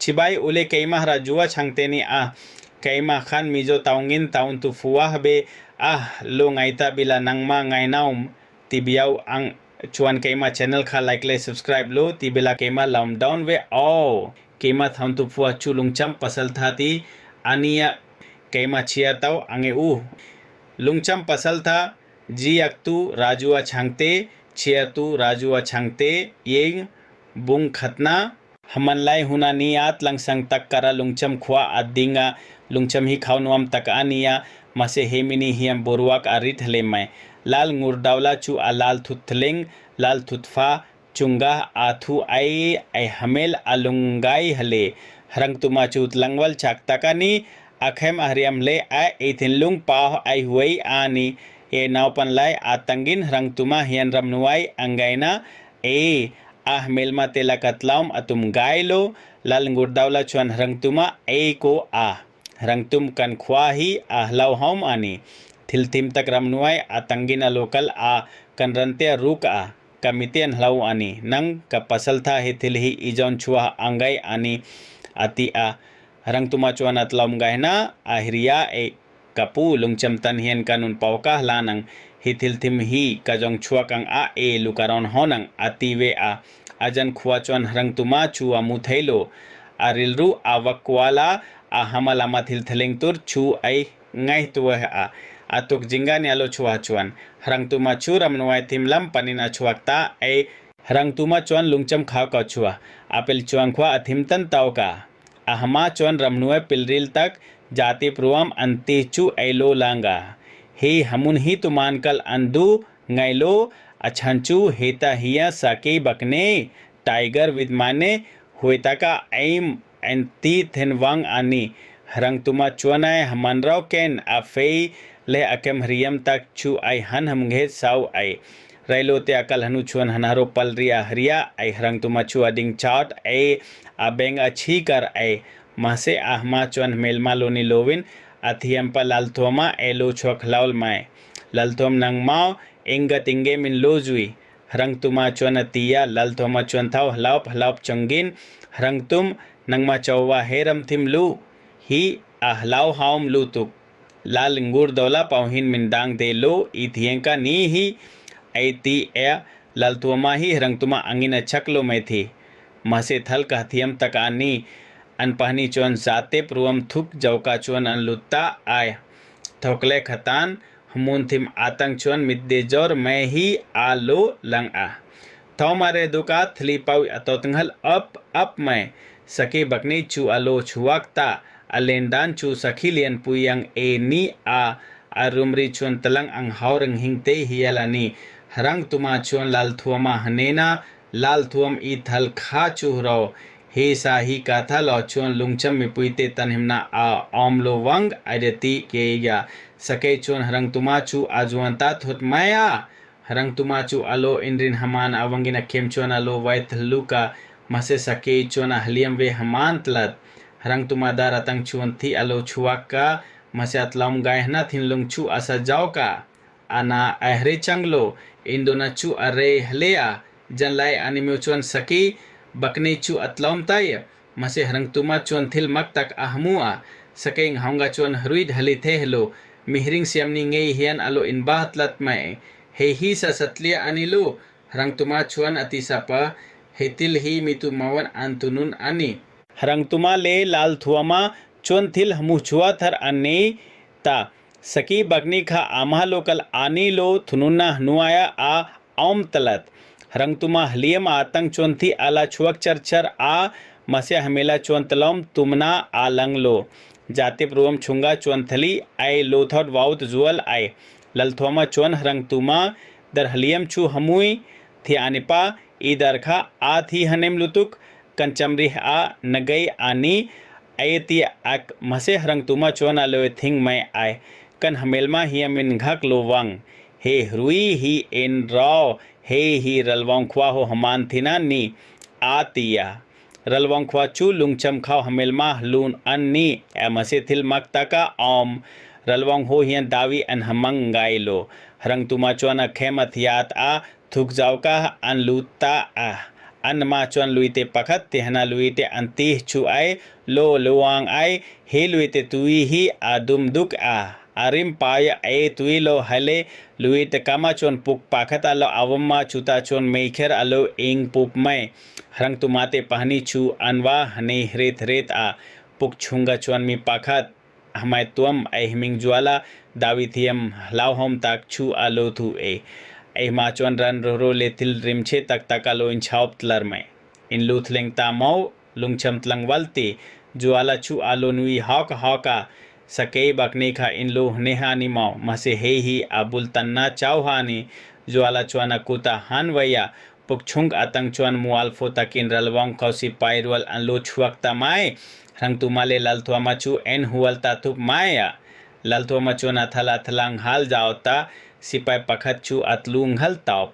Chibai ule keimah Rajua Chhangte ni a. Keimah khan Mizo taungin taun tu fuah be ah lo ngaita bila nangma ngainaum ti biau ang chuan keimah channel kha like le subscribe lo ti bela keimah laum down ve aw. Keimah thaun tu fuah chu lungcham pasaltha ti ania keimah chhiar tau ange u. Lungcham pasaltha ziaktu Rajua Chhangte chhiartu Rajua Chhangte yeng bung khatna. Haman lai huna ni a tlangsang tak kara lungcham khua a ding a lungcham hi khau nuam tak a nia mahse hemi ni hian boruak a rit hle mai. Lal Ngurdawla chu a lal thut thleng lal thut fa chunga a thu ai ai hamel a lungai hle. Hrangtuma chu tlangwal chak tak a ni a khem a hriam hle a ei thinlung pa ai huai a ni. E naupan lai a tangin Hrangtuma hian ramnuai angaina e a hmelma te laka tlawm a tum ngai lo. Lal Ngurdawla chuan Hrangtuma ei ko a. Hrangtum kan khua hi a hlauhawm a ni. Thil thim tak ramnuai a tangin a lo kal a, kan ran te a ruk a, ka mite an hlau a ni. Nang ka pasaltha he thil hi i zawn chhuah a ngai a ni, a ti a. Hrangtuma chuan a tlawm ngaihna a hria e. Ka pu, lungcham tan hian ka nun pau ka hlan ang, hi thil thim hi ka zawng chhuak ang a e lu ka rawn hawn ang, a ti ve a. A jan khua chuan Hrangtuma chu a mu thei lo. A rilru a vak kual a, a hama lama thil thleng tur chu a ngaihtuah a. A tuk zinga nia lo chhuah chuan Hrangtuma chu ramnuai thim lam panin a chhuak ta a. Hrangtuma chuan lungcham khau ka chhuah a pel chuang khua a thim tan tawk a. A hma chuan ramhnuai pilril tak jati pruam an tih chu ei lo langa. Hi hamun hi tuman kal an duh ngai lo, a chhan chu heta hian sakei bakne, tiger with mane, huai taka aim an ti then vang a ni. Hrangtuma chuan ai haman rau ken a fei leh a kem hriam tak chu ai han hamnghet sau ai. Reilote a kal hnu chuan hanharo pal ri a hria ai Hrangtuma chu a ding chawt ai a beng a chhi kar ai. Mahse a hma chuan hmelma lo ni lovin a thiampa Lalthuama e lo chhuak hlawl mai. Lalthuam nangmau enga tinge min lo zui? Hrangtuma chuan a ti a, Lalthuama chuan thau hlaup hlaup chungin Hrangtum nangma chauhva he ramthim lu hi a hlauhawm lutuk. Lal Ngur Dawla pauhin min dang de lo i thiengka ni hi ai ti e Lalthuama hi Hrangtuma angin a chak lo mai thi. Mahse thal ka thiam tak a ni. An pahnih chuan zatep ruam thuk jauka chuan an lut ta ai. Thawk leh khatan hmun thim atang chuan mitde jawr mai hi a lo lang a. Thawma re duka thli pau a tawt nghal up up mai. Saki bakni chu a lo chhuak ta. A len dan chu sakhi lianpui ang e ni a, a rumri chuan talang ang hau reng hing te hial a ni. Hrangtuma chuan Lalthuama hnena Lalthuam i thal kha chu ro. He sa hi ka tha lo chuan lungcham mipuite tanhimna a awm lo vang a re ti ke ya. Sakei chuan Hrangtuma chu a zuan ta thut mai a. Hrangtuma chu a lo inrin haman avangin a khem chuan a lo vai thluk a, mahse sakei chuan a hliam ve haman tlat. Hrangtuma dar atang chuan thi a lo chhuak a, mahse a tlawm ngaihna thinlung chu a sa zawk a. A na a hre chang lo, indona chu a rei hle a, janlai animeu chuan sakei baknei chu a tlawm tai. Mahse Hrangtuma chuan thil mak tak a hmu a, sakei nghawnga chuan hruit hali thei hlo, mihring siamni ngei hian a lo inbah tlat mai. Hei hi sa satliah a ni lo, Hrangtuma chuan a ti sap a, hei thil hi mi tumawan an tunun a ni. Hrangtuma leh Lalthuama chuan thil hmuh chhuah thar an nei ta. Saki bakni kha amah local ani lo thununna hnuaia a awm tlat. Hrangtuma hliam a tang chuan thi ala chhuak char char a, mahse hamela chuan tlawm tumna a lang lo. Jatip ruam chhunga chuan thali ai lo thawt vaut zual ai. Lalthuama chuan Hrangtuma dar hliam chu hamui thi anipa i dar kha a thi hanem lutuk kan chamrih a nagai ani ai ti ak mahse Hrangtuma chuan a lo thing mai ai. Kan hamelma hiam min nghak lo wang. He hrui hi en rau hei hi ralwang khua ho haman thina ni a ti a. Ralwang khua chu lungcham khau hamelma hlun an ni a mahse thil mak taka awm. Ralwang ho hian dawi an hamang ngai lo. Hrangtuma chuan a khem a thiat a, thuk zau ka an lut ta a. An ma chuan luite pakhat tihna luite an tih chu ai lo luang ai. Hi luite tui hi a dum duk a, a rim pai ai tui lo hale. Luite kama chuan puk pakhat a lo awm ma, chutah chuan meikher a lo eng pup mai. Hrangtumate pahnih chu an va hnei hret hret a. Puk chhunga chuan mi pakhat hmai tuam ai hming zuala dawi thiam hlauhawm tak chu a lo thu e. Ei hma chuan ran ro le thil rimchhe tak tak a lo inchhaup tlar mai. In lu thleng ta maw lungchham tlangval te Zuala chu a lo nui hawk hawk a. Sakei bak nei kha in lo hneha ni maw? Mahse hei hi a bul tanna chauha ni. Zuala chuan a kut a han vai a. Puk chhung atang chuan mualpho takin ralvawng kho sipai rual an lo chhuak ta mai. Hrangtuma leh Lalthuama chu en hual ta thup mai a. Lalthuama chuan a thal a thlang hal zau ta, sipai pakhat chu a tlu nghal tawp.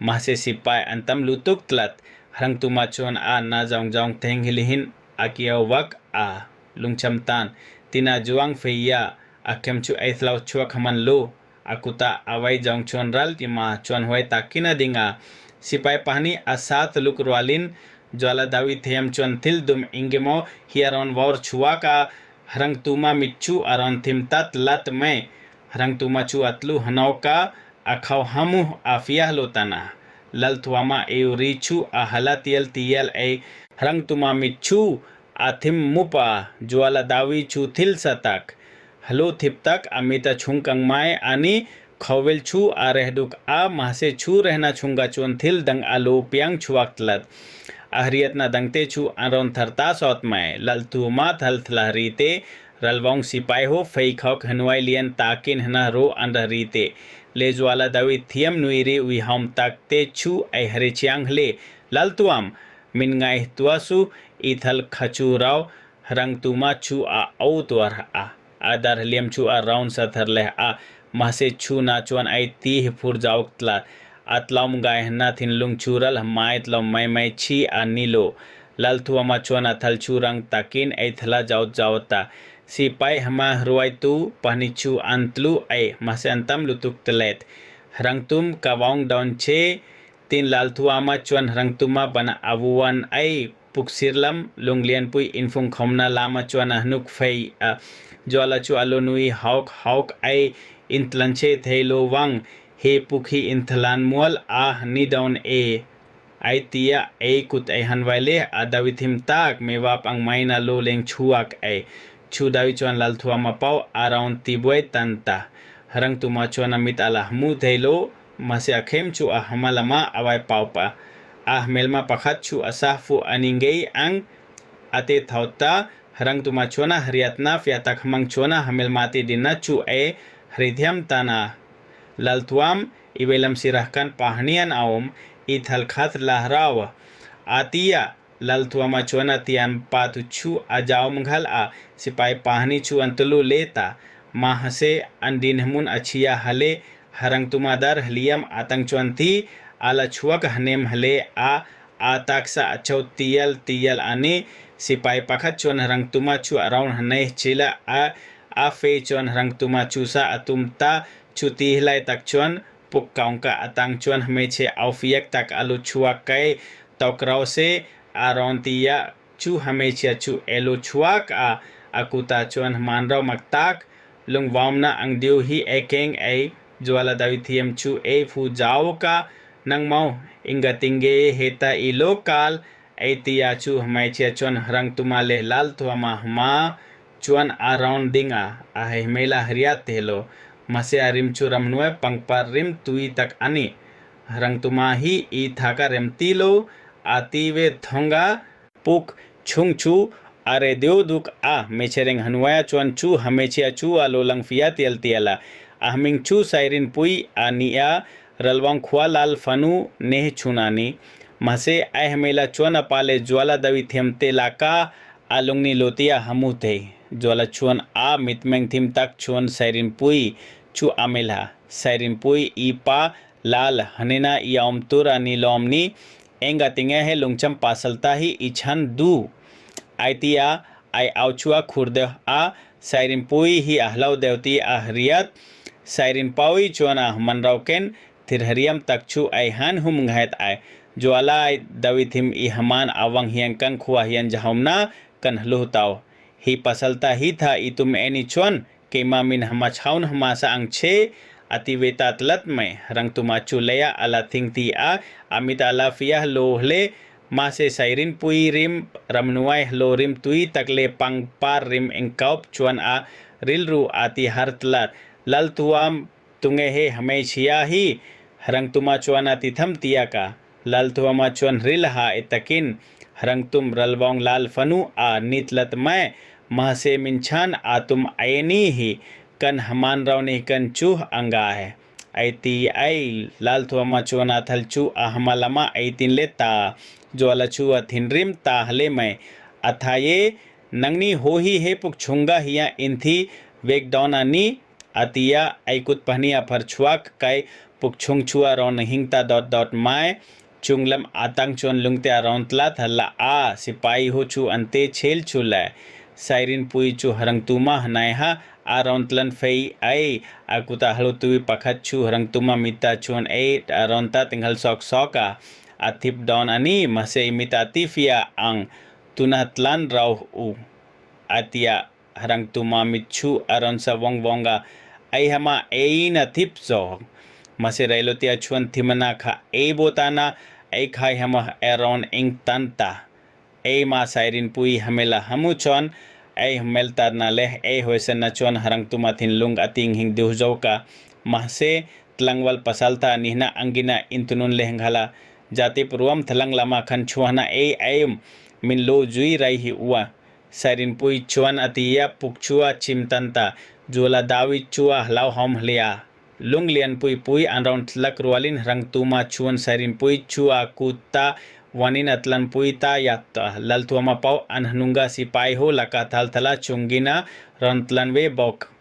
Mahse sipai an tam lutuk tlat. Hrangtuma chuan a na zawng zawng thenghilihin a kiau vak a. Lungcham tan tina zuang feia a khem chu ei thlau chhuak haman lo. A kuta a vai zawng chuan ral tima chuan huai takin a ding a. Sipai pahnih a sat luk rualin Jwala Dawi Thiam chuan thil dum engemaw hi a rawn vawr chhuak a, Hrangtuma mit chu a rawn thim tat lat mai. Hrangtuma chu a tlu hnawk a, a khau hamuh a fiah lo tan a. Lalthuama eu ri chu a hala tial tial ei. Hrangtuma mit chu a thim mup a, Jwala Dawi chu thil sa tak, hlu thip tak a mit a chhung kang mai a ni. Khawvel chu a reh duk a, mahse chu rehna chhunga chuan thil dang a lo piang chhuak tlat. A hriatna dangte chu an rawn thar ta sawt mai. Lalthuma thal thla ri te, ralvawng sipai ho pheikhawk hnuai lian takin hna ro an ra ri te, lehzuala Dawi thiam nui ri uihawm tak te chu a hre chiang hle. Lalthuam, min ngaihtuah su, i thal kha chu rau Rangtuma chu a au tuar a, a dar hliam chu a round sa thar leh a, mahse chhuna chuan ai ti hi phur jauk tlat. A tlawm ngai hna thinlung chu ral hmai tlawm mai mai chi a ni lo. Lalthuama chuan a thal chu rang takin ei thla jaut jaut a. Sipai hma hruaitu pahnih chu an tlu ai, mahse an tam lutuk tlet. Rangtum ka vawng dawn che, tin Lalthuama chuan Rangtuma bana a vuan ai. Puksir lam Lunglianpui infungkhawmna lama chuan a hnuk fei a. Zuala chu a lo nui hawk hawk ai intlanchhe thei lo vang, he puk hi inthlan mual a ni dawn e ai tia ei kut ei han vai leh a dawi thim tak mevap ang maiin a lo leng chhuak ai. Chu dawi chuan Lalthuama pawh a rawn tibuai tan ta. Rangtuma chuan a mit a la hmu thei lo. Mahse a khem chu a hma lama a vai paup a, a hmelma pakhat chu a sah fuh a ni ngei ang a ti tho ta. Rangtuma chuan a hriatna fiah tak hmang chuan a hmelma ti dinna chu a hrithiam tan a. Lalthuam, i veilam sirah kan pahnih an awm, i thal khat lah rau a ti a. Lalthuama chuan a tian pa tu chu a jaum nghal a, sipai pahnih chu an tulu let a. Mahse an dinhmun a chhia hale Harangtuma dar hliam atang chuan thi a la chhuak hnem hle a, a taksa a chho tial tial a ni. Sipai pakhat chuan Harangtuma chu a rawn hnaih chil a, a fei chuan Harangtuma chu sa a tum ta. Chuti hlai tak chuan puk kaungka atang chuan hmeichhe aufiak tak a lu chhuak kai tawk rau se a rawn ti a. Chu hmeichhia chu e lu chhuak a, a kutah chuan hmanrau mak tak, lungvaumna ang deuh hi e keng ei. Zuala dawi thiam chu ei fu zau ka, nangmau ingatinge heta i lo kal ei tia chu hmeichhia chuan Hrangtuma leh Lalthuama hma chuan a rawn ding a, a hei hmel a hriat thei lo. Mahse a rim chu ramhnuai pangpar rim tui tak a ni. Rangtuma hi i thaka remti lo a ti ve thawng a. Puk chhung chu a re deuh duk a, hmeichhe reng hnuaia chuan chu hmeichhia chu a lo lang fia tial tial a. A hming chu Sairinpui a ni a, Ralvang khua Lal fanu neh chhun a ni. Mahse, a hmela chuan a pa leh Zuala dawi thiam te laka a lungni lo tih a hmu thei. Zuala chuan a mitmeng thim tak chuan Sairinpui chu a melh a, Sairinpui i pa Lal, hnena i awm tur a ni lawm ni? Enga tinge he lungcham pasalta hi i chhan duh? Ai ti a, ai au chu a khur deuh a, Sairinpui hi a hlau deuh tih a hriat. Sairinpaui chuan a hman rau ken thirhriam tak chu ai han hum nghet ai. Jualai dawithim i haman awang hian kan khua hian jahawmna kan hluh tau. Hi pasalta hi tha itum eni chuan keima min hama chhaun hama sa ang che ati veta tlat mai rangtuma chu leya ala thing ti a amita ala fia lo hle ma se sairin pui rim ramnuai hlo rim tui takle pangpar rim engkaup chuan a rilru ati hartlat lalthuam tunge he hameichhia hi rangtuma chuan ati tham tia ka lalthuama chuan rilha etakin rangtum ralwong lal fanu a nitlat mai mahse min chan atum aini hi kan haman raw ni kan chu anga hai aiti ai lalthuama chuan a thal chu a hamalama aitin le ta jwala chu a thinrim ta hle mai athaye nangni ho hi he puk chunga hiya inthi vek down ani atia aikut pahnia phar chuak kai puk chung chua ron hingta dot dot mai chunglam atang chuan lungte aron tla thalla a sipai ho chu ante chhel chu la sairin pui chu harangtuma hanai ha aron tlan fei ai akuta halu tui pakhat chu harangtuma mita chuan ei aron ta tinghal sok soka athip down ani mase imita tifia ang tuna tlan rau u atia harangtuma michu aron sa wong wonga ai hama ei na thip zo mase railotia chuan thimana kha ei botana ei khai hama aron ing tanta ei ma sairin pui hamela hamu chon ei melta na le ei hoisen na chuan harangtuma thin lung ating hing diu ka mahse tlangwal pasalta nihna angina intunun lehnghala jati pruam thalang lama khan chuana ei aim min lo jui rai hi uwa sairin pui chuan atia pukchua chimtanta jula dawi chua hlau hom hlia lunglian pui pui anrawn thlak rualin rangtuma chuan sairin pui chua kutta wanin atlan pui ta yatta lalthuama pau an hnunga sipai ho laka thal thala chungina ron tlan ve bok.